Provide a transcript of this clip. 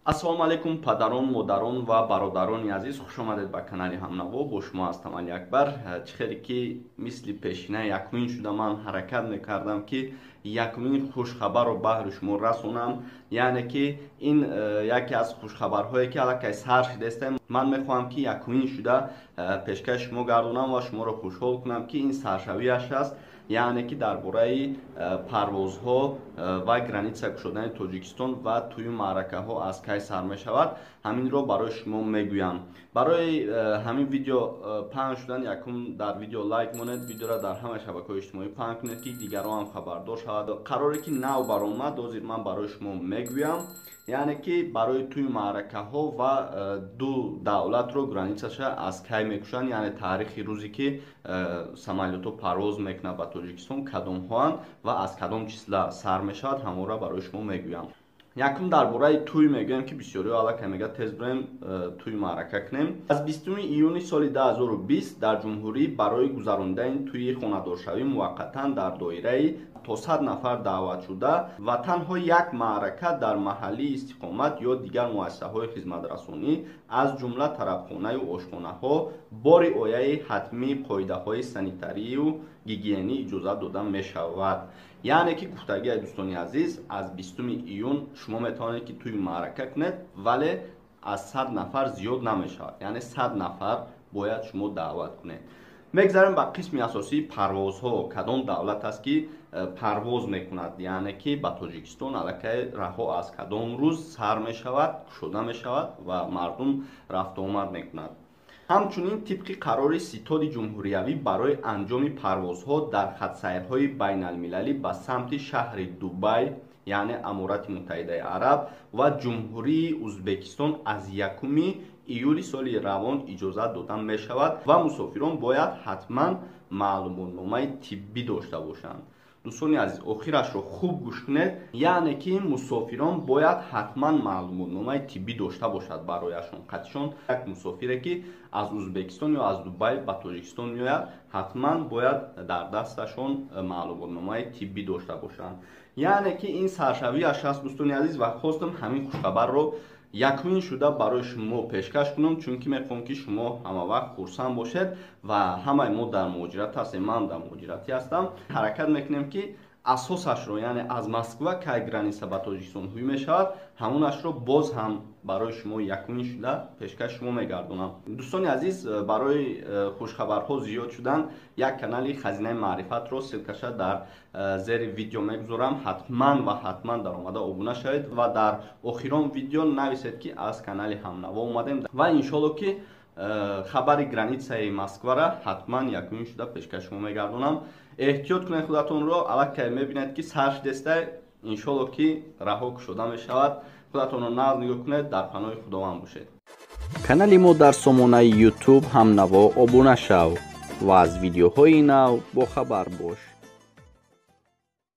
Ассалому алайкум, падарон, модарон ва бародарони азиз, хуш омадед ба канали Ҳамнаво. Бо шумо ҳастам Алиакбар. Чӣ хеле ки мисли пешина якумин шуда ман ҳаракат мекардам, ки якумин хушхабарро баҳри шумо расонам. Яъне ки ин яке аз хушхабарҳое ки аллакай сар шудастем, ман мехоҳам, ки якумин шуда пешкаши шумо гардонам ва шуморо хушҳол кунам, ки ин саршавиаш аст. Яъне ки дар бораи парвозҳо ва граница кушодани Тоҷикистон ва тӯю маъракаҳо аз кай сар мешавад, ҳаминро барои шумо мегӯям. Барои ҳамин видео паҳн шудан якум дар видео лайк монед, видеоро дар ҳама шабакаҳои иҷтимоӣ паҳн кунед, ки дигарон ҳам хабардор шавад. Қароре ки нав баромад, ҳозир ман барои шумо мегӯям. Яъне ки барои тӯи маъракаҳо ва ду давлатро границаша аз кай мекушанд, яъне таърихи рӯзе ки самолётҳо парвоз мекунад ба Тоҷикистон кадомҳоанд ва аз кадом числа сар мешавад, ҳамонро барои шумо мегӯям. Якум дар бораи тӯй мегӯям, ки бисёриҳо аллакай мегӯяд, тез бироем, тӯи маърака кунем. Аз 20 июни соли 2020 дар ҷумҳурӣ барои гузаронидани тӯи хонадоршавӣ муваққатан дар доираи то 100 нафар даъватшуда ва танҳо як маърака дар маҳаллии истиқомат ё дигар муассисаҳои хизматрасонӣ, аз ҷумла тарабхонаю ошхонаҳо, бо риояи ҳатмии қоидаҳои санитарию гигиенӣ иҷозат дода мешавад. Яъне ки гуфтагиай, дӯстони азиз, аз 20 июн шумо метавонед, ки тӯи маърака кунед, вале аз 100 нафар зиёд намешавад, яъне 100 нафар бояд шумо даъват кунед. Мегзарем ба қисми асосии парвозҳо. Кадом давлат аст, ки парвоз мекунад, яъне ки ба Тоҷикистон аллакай раҳо аз кадом рӯз сар мешавад, кушода мешавад ва мардум рафтуомад мекунад? Ҳамчунин, тибқи қарори Ситоди ҷумҳуриявӣ, барои анҷоми парвозҳо дар хатсайрҳои байналмилалӣ ба самти шаҳри Дубай, яъне Аморати Муттаҳидаи Араб, ва Ҷумҳурии Узбекистон аз 1 июли соли равон иҷозат дода мешавад ва мусофирон бояд ҳатман маълумотномаи тиббӣ дошта бошанд. Дӯстони азиз, охирашро хуб гӯш кунед. Яъне ки мусофирон бояд ҳатман маълумотномаи тиббӣ дошта бошад барояшон, қатишон. Як мусофире ки аз Узбекистон ё аз Дубай ба Тоҷикистон меояд, ҳатман бояд дар дасташон маълумотномаи тиббӣ дошта бошанд. Яъне ки ин саршавиаш аст, дӯстони азиз, ва хостам ҳамин хушхабарро якумин шуда барои шумо пешкаш кунам, чунки мехоҳам, ки шумо ҳамавақт хурсанд бошед. Ва ҳамаи мо дар муҳоҷират ҳастем, ман дар муҳоҷиратӣ ҳастам. Ҳаракат мекунем, ки асосашро, яъне аз Москва кай граница ба Тоҷикистон ҳуй мешавад, ҳамонашро боз ҳам барои шумо якумин шуда пешкаш шумо мегардонам. Дӯстони азиз, барои хушхабарҳо зиёд шудан як канали Хазинаи маърифатро ссылкаша дар зери видео мегузорам. Ҳатман ва ҳатман даромада обуна шавед ва дар охирон видео нависед, ки аз канали Ҳамнаво омадем, ва иншолло, ки хабари границаи Москвара ҳатман якумин шуда пешкаш шумо мегардонам. Эҳтиёт кунед худатонро. Аллакай мебинед, ки сар шудестай, иншолло, ки раҳо кушода мешавад. Худатонро нағз нигоҳ кунед, дар паноҳи Худованд бошед. Канали мо дар сомонаи Ютуб Ҳамнаво обуна шав ва аз видеоҳои нав бохабар бош.